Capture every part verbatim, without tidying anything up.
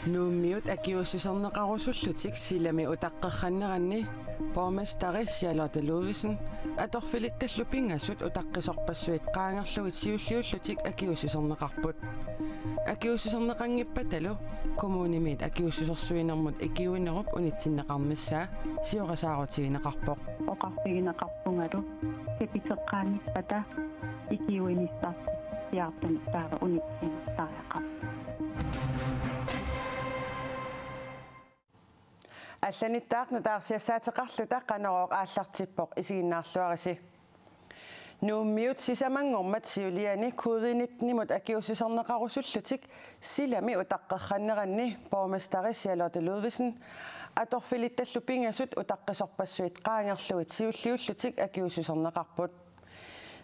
Nuummiut akiuussuserneqarusullutik silami utaqqerranneranni borgmesteri Charlotte Ludvigsen atorfilittallu pingasut utaqqisorpassuit qaangerlugit siulliullutik akiuussuserneqarput. Akiuussuserneqanngippatalu kommunimiit akiuussusersuinermut ikiuinerup unitsinneqarnissaa siorasaarutigineqarpoq. Oqarfigineqarpungalu kapiteqqaanngippata ikiuinissartik siaartumik taava unitsiinnartariaqarpoq. Allanittaaq nutaarsiassaateqarluta Qanorooq aallartippoq, isiginnaarluarisi. Nuummiut sisamanngormat siuliani covid nitten-imut akiuussuserneqarusullutik silami utaqqerranneranni borgmesteri Charlotte Ludvigsen atorfilittallu pingasut utaqqisorpassuit qaangerlugit siulliullutik akiuussuserneqarput.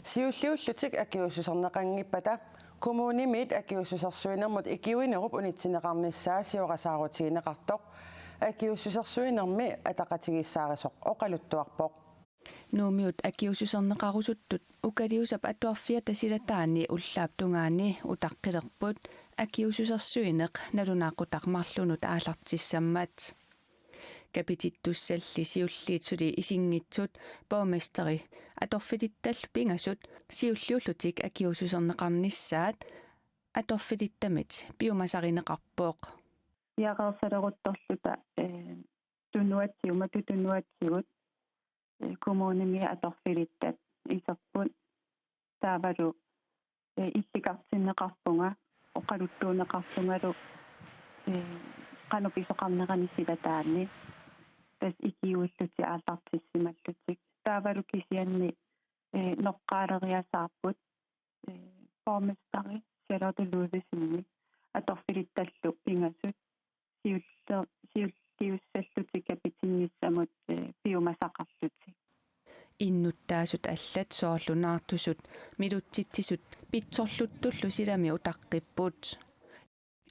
Siulliullutik akiuussuserneqanngippata kommunimiit akiuussusersuinermut ikiuinerup unitsinneqarnissaa siorasaarutigineqartoq akiuussusersuinermi ataqatigiissaarisoq oqaluttuarpoq. Nuummiut akiuussuserneqarusuttut Ukaliusap atuarfiata silataani ullaap tungaani utaqqilerput akiuussusersuineq nalunaaqutaq marlunut aallartissammat. Kapitittussalli siulliit suli isinngitsut borgmesteri atorfilittallu pingasut siulliullutik akiuussuserneqarnissaat atorfilittamit piumasarineqarpoq. Piareersaleruttorluta, eh, tunuatsigut, matut tunuatsigut, eh, kommunimi atorfilittat iserput. Taavalu, eh, illikartinneqarpunga, oqaluttuunneqarlungalu, eh, qanoq pisoqarnerani silataani, tassa ikiuillutik aallartissimallutik. Taavalu kisianni, eh, noqqaaleriasaarput, eh, borgmesteri Charlotte Ludvigsenip atorfilittallu pingasut siulli-, siulliussallutik kapitinnissamut, eh, piumasaqarlutik. Innuttaasut allat soorlu naartusut, milutsitsisut pitsorluttullu silami utaqqipput.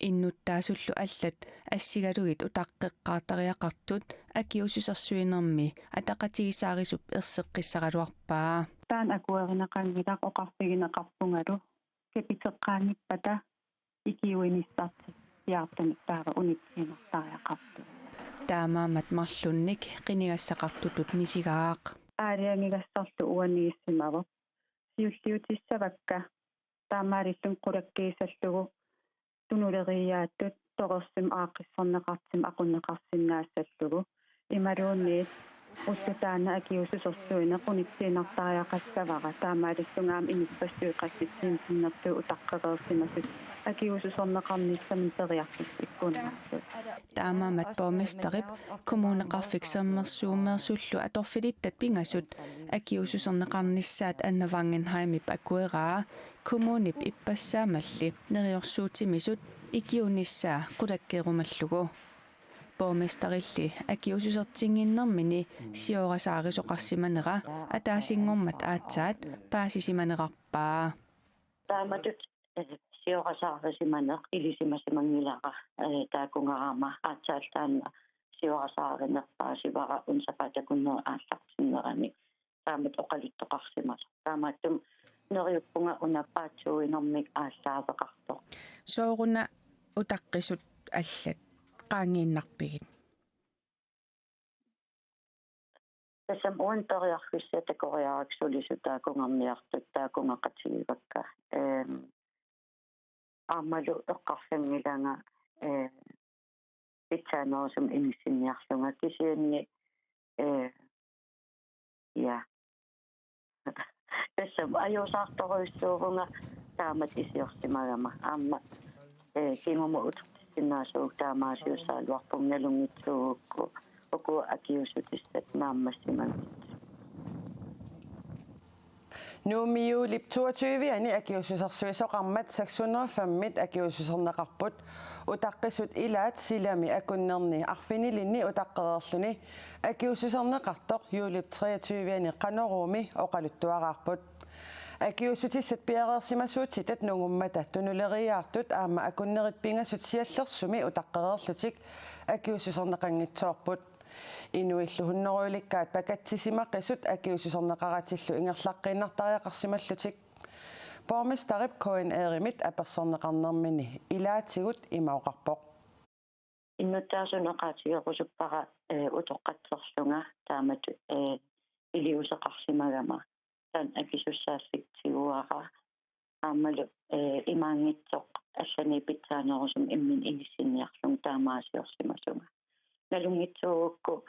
Innuttaasullu allat assigalugit utaqqeqqaartariaqartut akiuussusersuinermi ataqatigiissaarisup erseqqissaraluarpaa. Taanna akuerineqanngilaq, oqarfigineqarpungalu kapiteqqaanngippata ikiuinissartik siaartumik taava unitsiinnartariaqartoq. Taamaammat marlunnik qinigassaqartutut misigaaq. Aalajangigassarlu uaniissimavoq. Siulliutissavakka taamaalilluni qulakkiissallugu tunulereeriaattut torersumik aaqqissorneqartumik aqunneqarsinnaassallugu. Imaluunniit ulloq taanna akiuussusersuineq unitsiinnartariaqassavara, taamaalillunga aamma inuppassuit qassitsiinnartut utaqqereersimasut akiuussuserneqarnissamut periarfissikkunnaapput. Taamaammat borgmesterip Kommuneqarfik Sermersuumeersullu atorfilittat pingasut akiuussuserneqarnissaat Anna Wangenheimip akueraa kommunip ippassaammalli neriorsuutimisut ikiuinissaa qulakkeerumallugu. Borgmesterilli akiuussusertinnginnermini siorasaarisoqarsimanera ataasinngormat aatsaat paasisimanerarpaa. Taamatut, eh, siorasaarisimaneq ilisimasimanngilaq, eh, taakunga aamma aatsaat taanna siorasaarinerpaasivara una sapaatip akunneri aallartinnerani. Taamatut oqaluttoqarsimasoq. Taamaattumik neriuppunga una paatsuuinermik aallaaveqartoq. Sooruna utaqqisut allat qaangiinnarpigit? Tassami uani periarfissat takoriarakku sulisut taakunnerniartut taakungaqatigivakka. Ehm, aammalu eqqarsanngilanga, eh, pitsaanerusumik inissinniarlunga kisianni, eh, ja. Tassami ajuusaartorujussuuvunga taamatut iliorsimagama. Aamma, eh, kingumut utertissinnaasuuvugut, taamaasiussagaluarpunga, nalunngitsuugukku uku akiuussutissat naammassimanngitsut. Nuummi juulip toogtyve-ani akiuussusersuisoqarmat seks hundrede og fem-it akiuussuserneqarput. Utaqqisut ilaat silami akunnerni arfinilinni utaqqereerluni akiuussuserneqartoq juulip treogtyve-ani Qanoruumi oqaluttuaraarput. Akiuussutissat piareersimasuutitat nungummata tunulereeriartut aamma akunnerit pingasut siallersumi utaqqereerlutik akiuussuserneqanngitsoorput. Inuillu hunnorujulikkaat pakatsisimaqisut akiuussuserneqaratillu ingerlaqqiinnartariaqarsimallutik. Borgmesterip K N R-imit apersorneqarnermini ilaatigut ima oqarpoq. Innuttaasut oqaatigerusuppara, eh, utoqqatserlunga taamatut, eh, iliuuseqarsimagama taanna akisussaallutik tiguara aammalu, eh, imaanngitsoq allani pitsaanerusumik imminut inissinniarlunga taamaasiorsimasunga. Nalunngitsuugukku,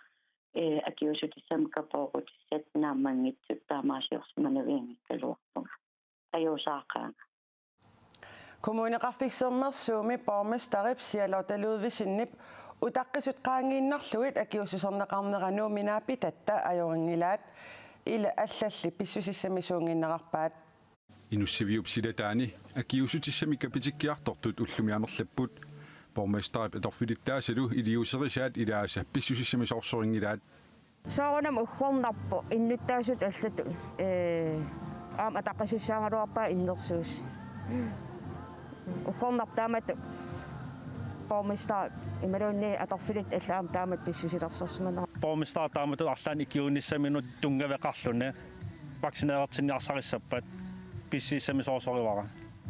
eh, akiuussutissamik kapoorutissat naammanngitsut taamaasiorsimanavianngikkaluarpunga. Ajuusaaqaanga. Kommuneqarfik Sermersuumi borgmesterip Charlotte Ludvigsenip utaqqisut qaangiinnarlugit akiuussuserneqarnera Nuummi naapitatta ajorinngilaat, ila allalli pissusissamisuunnginnerarpaat. Inussiviup silataani akiuussutissamik kapitikkiartortut ullumi amerlapput. Borgmesterip atorfilittaasalu iliuuserisaat ilaasa pissusissamisoorsorinngillat. Soorunami uggornarpoq innuttaasut allatut, ee, aamma ataqqisussaagaluarpaat innersuussi. Uggornarpoq taamatut borgmester imaluunniit atorfillit allat aamma taamatut pissusilersorsimanerat. Borgmester taamatut arlaannik ikiuinnissaminut tunngaveqarluni vaccinerertinniarsarissappat pissusissamisoorsorivara.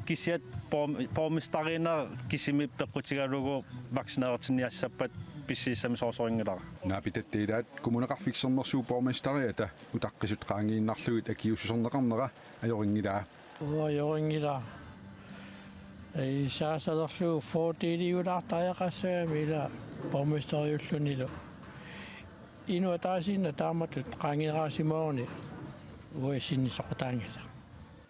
Kisianni borg-, borgmesteriinnaq kisimi peqqutigalugu vaccinerertinniassappat pissusissamisoorsorinngillat. Naapitatta ilaat Kommuneqarfik Sermersuup borgmesteriata utaqqisut qaangiinnarlugit akiuussuserneqarnera ajorinngilaat. Uu, ajorinngilaat. Isaasalerlugu fordeliulaartariaqassagami ila borgmesteriullunilu. Inuit ataasiinnaq taamatut qaangeeraasimagunik uasinni soqutaanngilaq.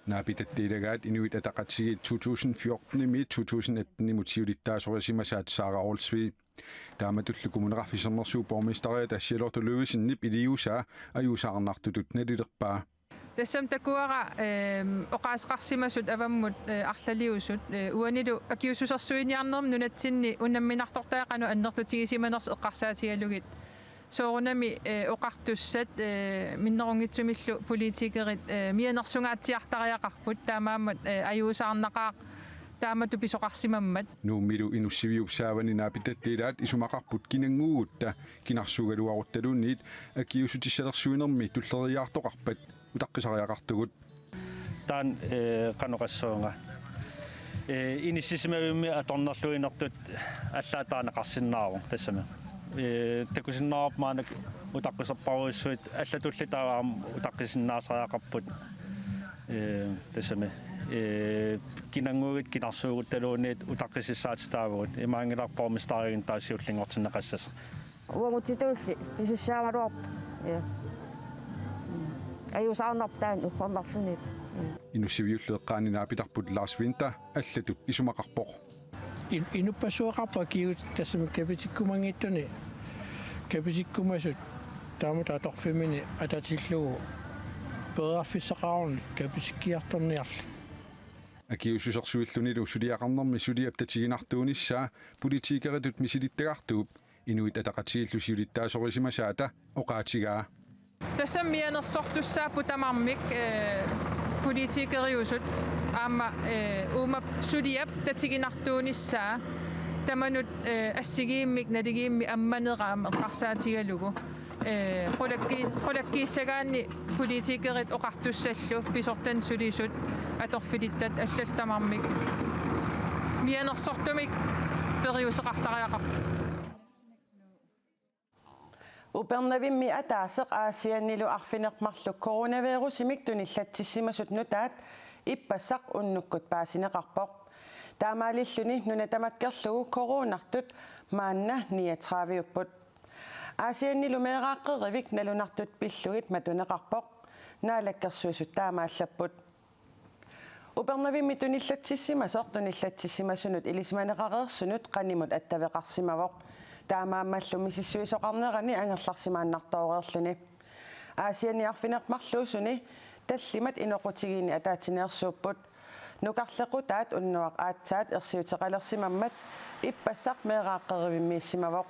Naapitatta ilagaat Inuit Ataqatigiit to tusind fjorten-imiit to tusind atten-imut siulittaasorisimasaat Sara Olsvig. Taamatullu Kommuneqarfik Sermersuup borgmesteriata Charlotte Ludvigsenip iliuusaa ajuusaarnartutut nalilerpaa. Tassami takuara, ehm, oqaaseqarsimasut avammut, eh, arlaliusut, eh, uanilu akiuussusersuiniarnermi nunatsinni unamminartortai qanoq annertutigisimanersut eqqarsaatigalugit. Soorunami, eh, oqartussat, eh, minnerunngitsumillu politikerit, eh, mianersungaatsiartariaqarput, taamaammat, eh, ajuusaarnaqaaq taamatut pisoqarsimammat. Nuummilu Inussiviup saavani naapitatta ilaat isumaqarput kinannguugutta kinarsuugaluaruttaluunniit akiuussutissalersuinermi tulleriiaartoqarpat utaqqisariaqartugut. Taanna, eh, qanoq oqassaanga. Eh, inissisimavimmi atornerluinertut allaat taaneqarsinnaavoq tassami. Eh, takusinnaavarput maannakkut utaqqisorparujussuit allatulli taava aamma utaqqisinnaasariaqarput. Eh, tassami. Eh, kinannguugutta kinarsuuguttaluunniit utaqqisissaatitaavugut. Imaanngilaq borgmesteriugut taava siullinngortinneqassasoq. Uagutsitulli pisussaagaluarpoq. Ja. Ajuusaarnarpoq taanna uggornarluni. Inussiviullu eqqaani naapitarput Lars Winther allatut isumaqarpoq. In-, inuppassuaqarpoq akiuussutit tassami kapitikkumanngitsuni. Kapitikkumasut taamatut atorfimminni atatillugu periarfissaqaruni kapitikkiartorniarluni. Akiuussusersuillunilu suliaqarnermi suliap tatiginartuunissaa politikeritut misilittagartuup Inuit Ataqatigiillu siulittaasorisimasaata oqaatigaa. Tassami mianersortussaapput tamarmik, eh, politikeriusut aamma, eh, uuma suliap tatiginartuunissaa tamanut, eh, assigiimmik naligiimmik ammanera aamma eqqarsaatigalugu. Eh, qulakki-, qulakkiissagaanni politikerit oqartussallu pisortanit sulisut atorfilittat allallu tamarmik mianersortumik periuseqartariaqarput. Upernavimmi ataaseq Aasiannilu arfineq-marluk coronavirusimik tunillatsissimasut nutaat ippassaq unnukkut paasineqarpoq. Taamaalilluni nuna tamakkerlugu coronartut maanna niogtredive-upput. Aasiannilu meeraaqqerivik nalunartut pillugit matuneqarpoq. Naalakkersuisut taamaallapput. Upernavimmi tunillatsissimasoq tunillatsissimasunut ilisimaneqareersunut qanimut attaveqarsimavoq. Taamaammallu misissuisoqarnerani angerlarsimaannartooreerluni. Aasianni arfineq-marluusuni tallimat inoqutigiinni ataatsineersuupput. Nukarlequtaat unnuaq aatsaat ersiuteqalersimammat ippassaq meeraaqqerivimmiissimavoq.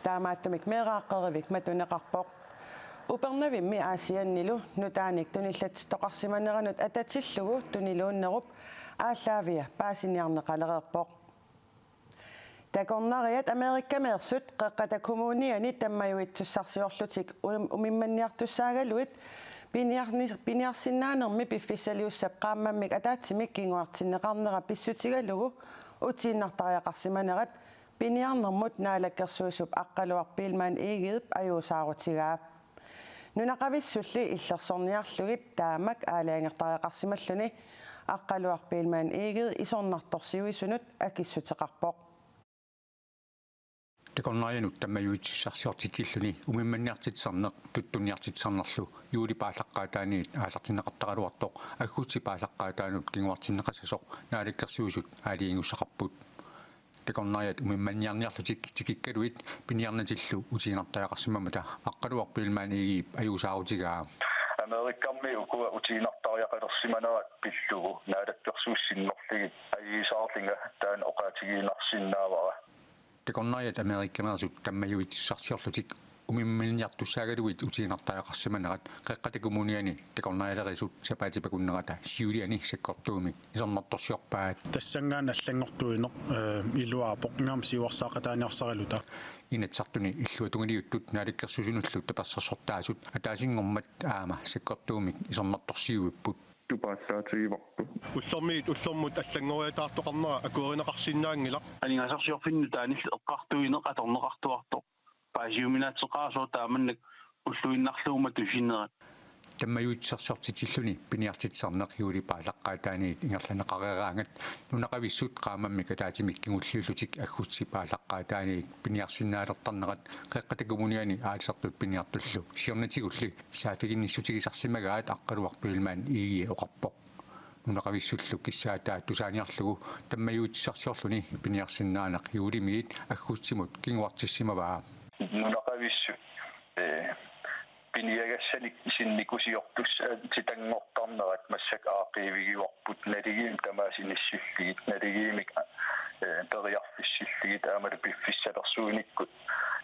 Taamaattumik meeraaqqerivik matuneqarpoq. Upernavimmi Aasiannilu nutaanik tunillatsittoqarsimaneranut atatillugu tuniluunnerup aallaavia paasiniarneqalereerpoq. Takornariat Amerikameersut Qeqqata Kommuniani tammajuitsussarsiorlutik um-, umimmanniartussaagaluit piniarni-, piniarsinnaanermi piffissaliussap qaammammik ataatsimik kinguartinneqarnera pissutigalugu utiinnartariaqarsimanerat piniarnermut naalakkersuisup Aqqaluaq Biilmann Egedep ajuusaarutigaa. Nunaqavissulli illersorniarlugit taamak aalajangertariaqarsimalluni Aqqaluaq Biilmann Egede isornartorsiuisunut akissuteqarpoq. Takornarianut tammajuitsussarsiortitsilluni umimmanniartitsisarneq tuttunniartitsisarnerlu juulip aallaqqaataaniit aallartinneqartaraluartoq aggustip aallaqqaataanut kinguartinneqassasoq Naalakkersuisut aalajangiussaqarput. Takornariat umimmanniarniarlutik tikikkaluit piniarnatillu utiinnartariaqarsimammata Aqqaluaq Biilmann Egedep ajuusaarutigaa. Amerikkarmi ukua utiinnartariaqalersimanerat pillugu naalakkersuisut sinnerlugit ajuusaarlunga taanna oqaatigiinnarsinnaavara. Takornariat Amerikkameersut tammajuitsussarsiorlutik umimmanniartussaagaluit utiinnartariaqarsimanerat Qeqqata Kommuniani takornarialerisut sapaatip akunnerata siuliani sakkortuumik isornartorsiorpaat. Tassanngaanniit allanngortuineq, eh, iluaapoq, ingammik siuarsaaqataaniarsaraluta. Inatsisartuni illuatungiliuttut naalakkersuisunullu tapersersortaasut ataasinngormat aamma sakkortuumik isornartorsiuipput. Tupaallaatigivarput. Ullormiit ullormut allanngoriataartoqarnera akuerineqarsinnaanngilaq. Aningaasarsiorfinnut taanillu eqqartuineq atorneqartuartoq. Paasiuminaatseqqaasoq taamannak ulluinnarluummat tusinerat. Tammajuitsussarsiortitsilluni piniartitsisarneq juulip aallaqqaataaniit ingerlanneqareeraangat nunaqavissut qaammammik ataatsimik kingulliullutik aggustip aallaqqaataaniit piniarsinnaalertarnerat Qeqqata Kommuniani aalisartut piniartullu siornatigulli saaffiginnissutigisarsimagaat Aqqaluaq Biilmann Egede oqarpoq. Nunaqavissullu kissaataat tusaaniarlugu tammajuitsussarsiorluni piniarsinnaaneq juulimiit aggustimut kinguartissimavaa. Nunaqavissut, eh, piniagassanik sinnikusiortussaatit titanngortarnerat massakkut aaqqiivigivarput, naligiimmik tamaasa inissillugit, naligiimmik, eh, periarfissillugit aammalu piffissalersuinikkut,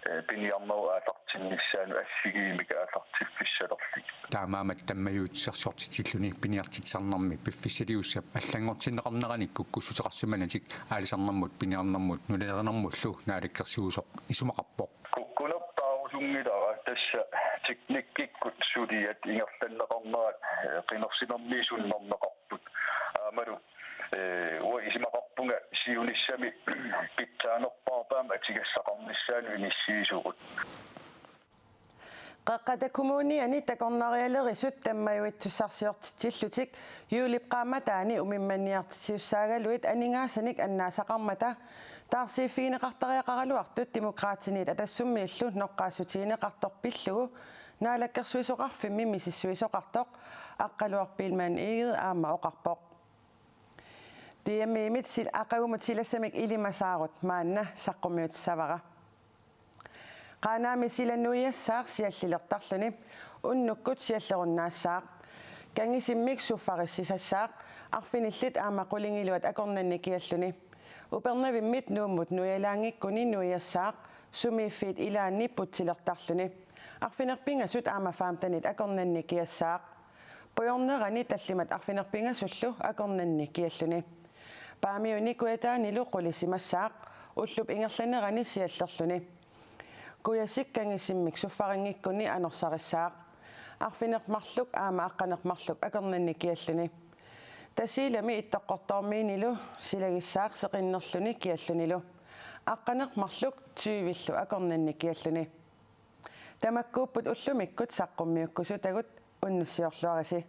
eh, piniarnerup aallartinnissaanut assigiimmik aallartiffissalerlugit. Taamaammat tammajuitsussarsiortitsilluni piniartitsisarnermi piffissaliussap allanngortinneqarneranik kukkussuteqarsimanatik aalisarnermut, piniarnermut nunalerinermullu naalakkersuisoq isumaqarpoq. Kukkunertaarusunngilara, tassa teknikkikkut suliat ingerlanneqarnerat, eh, qinersinermi sunnerneqarput. Aammalu, eh, uanga isumaqarpunga siunissami pitsaanerpaarput aamma atugassaqarnissaanut inissiisugut. Qeqqata Kommuniani takornarialerisut tammajuitsussarsiortitsillutik juulip qaammataani umimmanniartitsissaagaluit aningaasanik annaasaqarmata taarsiiffigineqartariaqaraluartut Demokraatiniit Atassummiillu noqqaassutigineqartoq pillugu naalakkersuisoqarfimmi misissuisoqartoq Aqqaluaq Biilmann Egede aamma oqarpoq. D M I-mit sil-, aqagumut silassamik ilimasaarut maanna saqqummiutissavara. Qaanaami sila nuiassaaq siallilertarluni, unnukkut siallerunnaassaaq. Kangisimmik suffarissisassaaq, arfinillit aamma qulingiluat akornanni kialluni. Upernavimmit Nuummut nuialaanngikkuni nuiassaaq, sumiiffiit ilaanni putsilertarluni. Arfineq-pingasut aamma femtenit akornanni kiassaaq. Pujornerani tallimat arfineq-pingasullu akornanni kialluni. Paamiuni kujataanilu qulisimassaaq, ullup ingerlanerani siallerluni. Kujasik kangisimmik suffarinngikkunni anorsarissaaq. Arfineq-marluk aamma aqqaneq-marluk akornanni kialluni. Tasiilami Ittoqqortoormiinilu silagissaaq seqinnerluni kiallunilu. Aqqaneq-marluk tyvillu akornanni kialluni. Tamakkuupput ullumikkut saqqummiukkusutagut, unnussiorluarisi.